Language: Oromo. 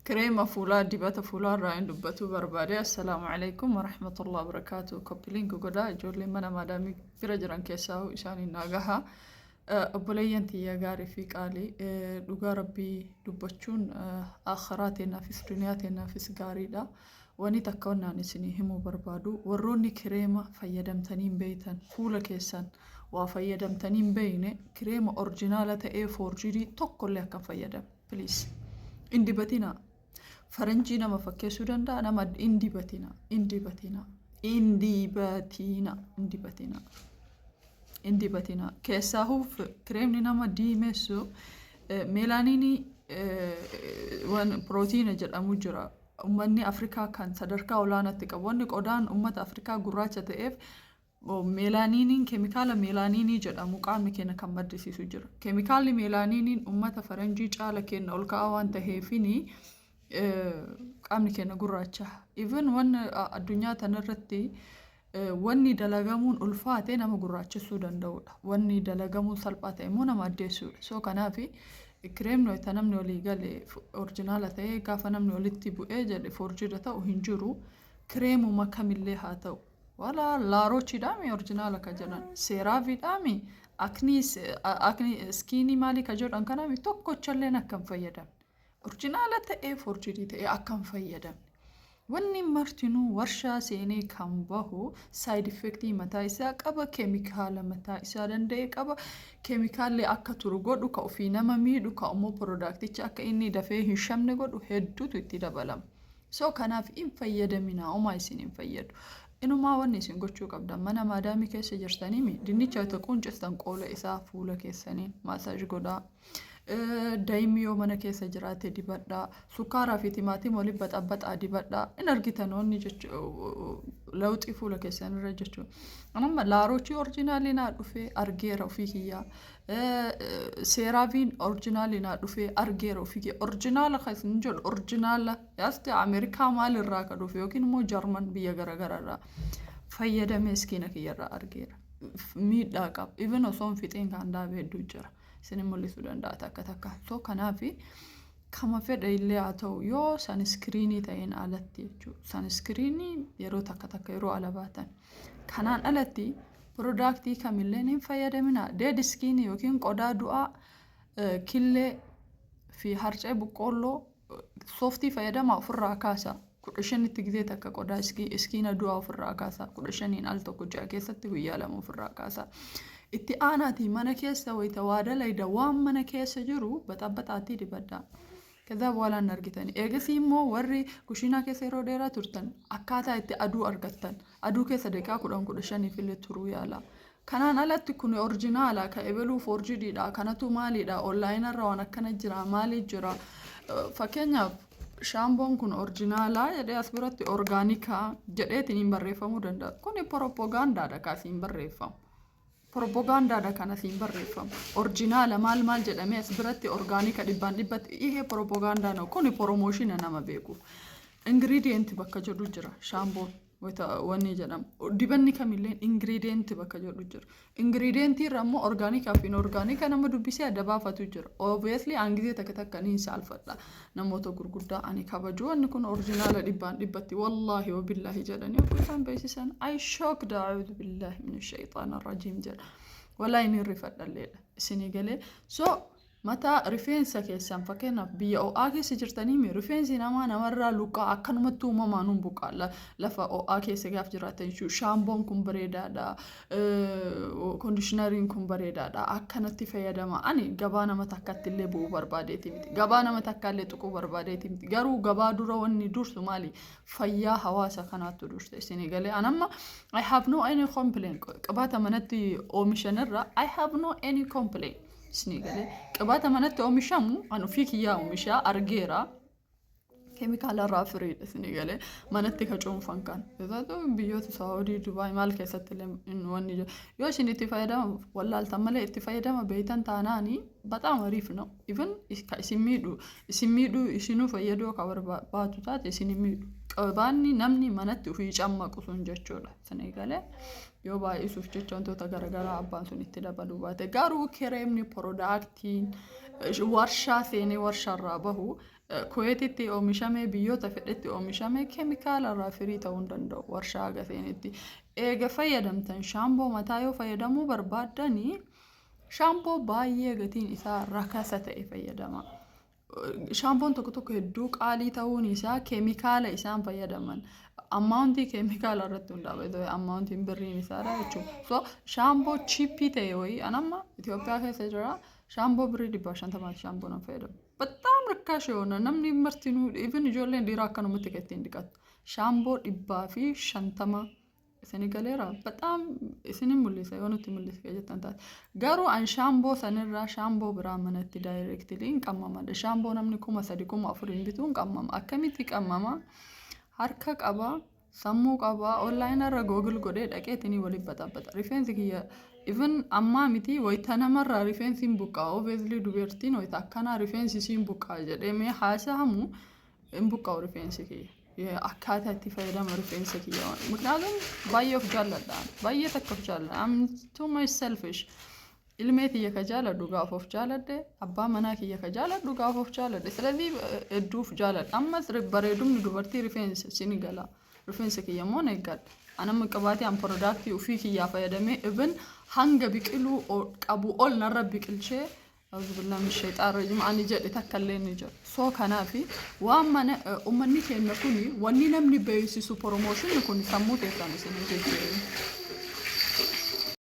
Kireema fuulaa, dibata fuulaa irraa hin dubbatuu barbaade. Assalaamu alaikum warahmatullahi wabarakaatu. Copy link godhaa, ijoolleen mana maadaamii bira jiran keessaa isaaniin naa gaha. Obboleeyyan tiyya gaarii fi qaalii, dhugaa Rabbii dubbachuun akhiraa teennaafis duniyaa teennaafis gaariidha. Wani takka wannaan isinii himuu barbaadu, warroonni kireema fayyadamtanii hin beeytan, fuula keessan waa fayyadamtanii hin beeyne, kireema original ta'ee forgery tokkollee akka hin fayyadamne. Please. Hin dibatinaa. Faranjii nama fakkeessuu danda'a, nama hin dibatinaa. Hin dibatinaa. Hin dibatinaa. Hin dibatinaa. Hin dibatinaa. Keessaahuu kireemni nama diimessu melanin waan pirootiina jedhamu jira. Uummanni Afrikaa kan sadarkaa olaanaatti qabu. Wanni qodaan uummata Afrikaa gurraacha ta'eef melaniniin, keemikaala melanin jedhamu qaamni keenya kan maddisiisu jira. Keemikaalli melaniniin uummata faranjii caala keenya ol ka'aa waan ta'eefini qaamni keenya gurraacha. Even wanni addunyaa tanarratti wanni dalagamuun ulfaate nama gurraachisuu danda'udha. Wanni dalagamuun salphaa ta'e immoo nama addeessuudha. So kanaaf kireemni wayita namni walii gale original ta'ee, gaafa namni walitti bu'ee jedhe forged ta'u hin jiru. Kireemuma kamillee haa ta'u. Wala La Rochedhaami original ka jedhan, CeraVedhaami, acne skin maalii ka jedhan kanaami, tokkochalleen akka hin fayyadamne. Original ta'ee forged ta'ee akka hin fayyadamne. Wanni martinuu warshaa seenee kan bahu side effect mataa isaa qaba, keemikaala mataa isaa danda'e qaba. Keemikaalli akka turu godhu, ka ofii nama miidhu, ka immoo producticha akka inni dafee hin shamne godhu hedduutu itti dabalama. So kanaaf hin fayyadaminaa, homaa isin hin fayyadu. Inumaa wanni isin gochuu qabdan, mana maadaamii keessa jirtanii dinnicha yoo qunciftan qoola isaa fuula keessaniin massage godhaa. Daa'imni yoo mana keessa jiraate dibadhaa. Sukkaaraa fi timaatima waliin baxabaxaa dibadhaa. In argitan wanni lawxii fuula keessan irra jechuudha. Amma La Roche original naa dhufee argeera ofii kiyyaa. CeraVen original naa dhufee argeera ofii kiyyaa. Original kan isin jedhu original yaasti Ameerikaa maalirraa ka dhufe yookiin immoo Jarman biyya garaagaraa fayyadamee skin kiyyarraa argeera. Miidhaa qaba. Even osoo hin fixiin kan dhaabe hedduu jira. Isin mul'isuu danda'a takka takka. So kanaaf kama fedhe illee haa ta'u, yoo sunscreen ta'een alatti jechuudha. Sunscreen yeroo takka takka yeroo ala baatan. Kanaan alatti product kamillee hin fayyadamina. Dead skin yookiin qodaa du'aa, killee fi harcee boqqoolloo sooftii fayyadamaa ofirraa kaasa. 15tti gizee takka qodaa skin du'aa ofirraa kaasa. 15n al tokko, ji'a keessatti guyyaa 2 ofirraa kaasa. Itti aanaatii mana keessa wayita waa dalayda waan mana keessa jiru baxabaxaatii dibadhaa. ከዛ በኋላ hin argitani. Eegasii immoo warri kushiinaa keessa yeroo dheeraa turtan akkaataa itti aduu argattan, aduu keessa daqiiqaa 10, 15f illee turuu yaala. Kanaan alatti kun original ka ebeluu forgediidha, kanatu maaliidha, onlinearra waan akkana jira, maalii jira. Fakkeenyaaf shaampoon kun original jedhee as biratti organic jedheetiin hin barreeffamuu danda'a. Kuni propagaandaadha kaasiin barreeffamu. Propagaandaadha kan asiin barreeffamu. Original maal maal jedhamee as biratti organic dhibbaan dhibbatti ihe propagaandaa no, kuni promotion nama beekuuf. Ingredient bakka jedhu jira shaampoon wanni jedhamu. Dibanni kamillee ingredient bakka jedhu jira. Ingredient irra immoo organic fi inorganic nama dubbisee adda baafatu jira. Obviously an gizee takka takka ni saalfadha. Namoota gurguddaa ani kabaju wanni kun original dhibbaan dhibbatti wallaahi wabillaahi jedhanii yogguu isaan beeksisan, I shocked, أعوذ بالله من الشيطان الرجيم jedha. Wallaahi ni rifadhalleedha. Isinii galee? So mataa rifeensa keessan, fakkeenyaaf biyya ho'aa keessa jirtanii, rifeensi namaa namarraa luqqaa akkanumatti uumamaan hin buqqaa lafa ho'aa keessa gaaf jiraatan jechuudha. Shaampoon kun bareedaadha. Conditioneriin kun bareedaadha. Akkanatti fayyadama. Ani gabaa nama takkatti illee bu'uu barbaadeeti miti. Gabaa nama takka illee tuquu barbaadeeti miti. Garuu gabaa dura wanni dursu maali? Fayyaa hawaasa kanaatu dursa, isinii galee? Anamma I have no any complaint. Qabaata manatti oomishanirra I have no any complaint. Isinii galee? Qabaata manatti oomishamu an ofii kiyyaa oomishaa argeera. Keemikaala irraa firiidha, isinii galee? Manatti ka cuunfan kan. Biyyoota Saawudii, Dubaay maal keessatti illee wanni jiru. Yoo isin itti fayyadama wallaaltan malee itti fayyadama beeytan taanaanii በጣም አሪፍ ነው. Even ka isin miidhu, isin miidhu, isinuu fayyaduu ka barbaadu taate isin hin miidhu. Qabaanni namni manatti ofii cammaqu sun jechuudha. Isinii galee? Yoo baay'isuuf jecha wantoota garaagaraa abbaan sun itti dabaluu baate. Garuu kireemni, productiin warshaa seenee warshaarraa bahu Kuweetitti oomishame, biyyoota fedhetti oomishame, keemikaala irraa firii ta'uu hin danda'u warshaa gateenitti. Eega fayyadamtan, shaamboo mataa yoo fayyadamuu barbaaddanii, shaamboo baay'ee gatiin isaa rakasa ta'e fayyadama. Shaamboon tokko tokko hedduu qaalii ta'uun isaa keemikaala isaan fayyadaman. Amountii keemikaala irratti hundaa'a. Amountiin birriin isaadha jechuudha. So shaamboo cheapii ta'e wayii, anamma Itoophiyaa keessa jira, shaamboo birrii 150ti shaamboo nan fayyadamu. በጣም ርካሽ የሆነ namni martinuu, even ijoolleen dhiiraa akkanumatti kan ittiin dhiqatu. Shaamboo 150 isini galeera. በጣም isinin mul'isa yoo nutti mul'isa jettan taate. Garuu an shaamboo sanirraa shaamboo biraa manatti directly hin qammama. Shaamboo namni 3000, 4000 bituu hin qammama. Akkamitti qammama? Harka qaba, sammuu qaba, onlaayinii irra Google godhee dhaqeetinii waliin baxabbata. Rifeensi kiyya even ammaa miti, wayita namarraa rifeensi hin buqqaa. Obviously dubartiin wayita akkanaa rifeensi isiin buqqaa jedhee mee haasahamu, hin buqqa'u rifeensi kiyya. Akkaataa itti fayyadama rifeensa kiyya. ምክንያቱም baay'ee of jaalladha. Baay'ee takka of jaalladha. I'm too much selfish. Ilmee tiyya ka jaaladhu gaafa of jaaladhe, abbaa manaa kiyya ka jaaladhu gaafa of jaaladhe. ስለዚህ hedduu of jaaladha. Ammas bareedumni dubartii rifeensa sini gala. Rifeensa kiyya immoo na eeggadha. Anamma qabaatii an productii ofii kiyyaa fayyadamee even hanga biqiluu qabu ol narra biqilchee, أعوذ بالله من الشيطان الرجيم, ani jedhe takka illee ni jira. So kanaafi waan mana uummanni keenya kuni wanni namni beeksisu, promotionni kun sammuu keessan isin jijjiiru.